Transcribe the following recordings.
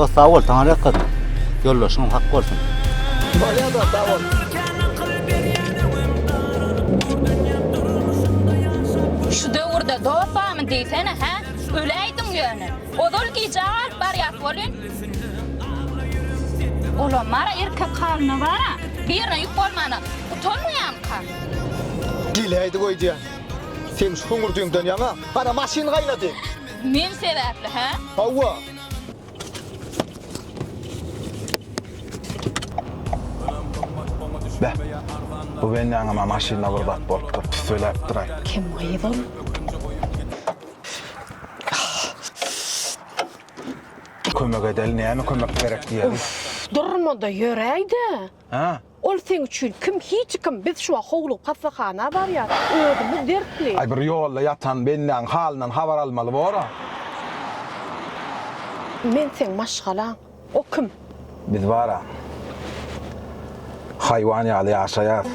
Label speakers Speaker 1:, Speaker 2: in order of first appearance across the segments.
Speaker 1: Dost sag bol, saňa ýakasyn. Ýoldaşyňam hak bolsun.
Speaker 2: Bolýa dost, sag bol.
Speaker 3: Şu döwürde dost barmy diýsene, hä? Öläýdiň ýöne. Ozal gijä galyp barýas welin. Olam bar-a erkek halyna bar-a. Birine ýük bolmana utanmaýamyka?
Speaker 2: Geläýdik öýdýän. Seň şu hüňürdiňden ýaňa ana maşyn gaýnady.
Speaker 3: Men sebäpli, hä?
Speaker 2: Hawa.
Speaker 4: Beh, bu bendäňem-ä maşynda bir zat bolupdyr, tüsseläpdir-aý.
Speaker 5: Kim gyz ol?
Speaker 4: Kömek edeli, näme kömek gerek diýeli.
Speaker 5: Uff, durma-da ýöräý-dä.
Speaker 4: Hä?
Speaker 5: Ol seň üçin kim, hiç kim, biz şu wagt howlugyp hassahana barýas, özümiz dertli.
Speaker 4: Aý bir ýolda ýatan bendäň halyndan habar almaly bor-a.
Speaker 5: Men seň maşgalaň, o kim?
Speaker 4: Biz bar-a, haýwan ýaly ýaşaýas.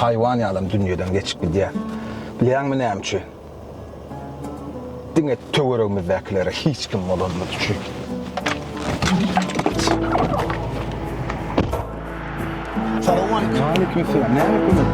Speaker 4: Haýwan ýalam dünýeden geçip gidýäs. Bilýäňmi näme üçin? Diňe töweregimizdäkilere hiç kim bolanymyz üçin.
Speaker 2: Salowmaleýkim.
Speaker 4: Waleýkim salam. Näme kömek?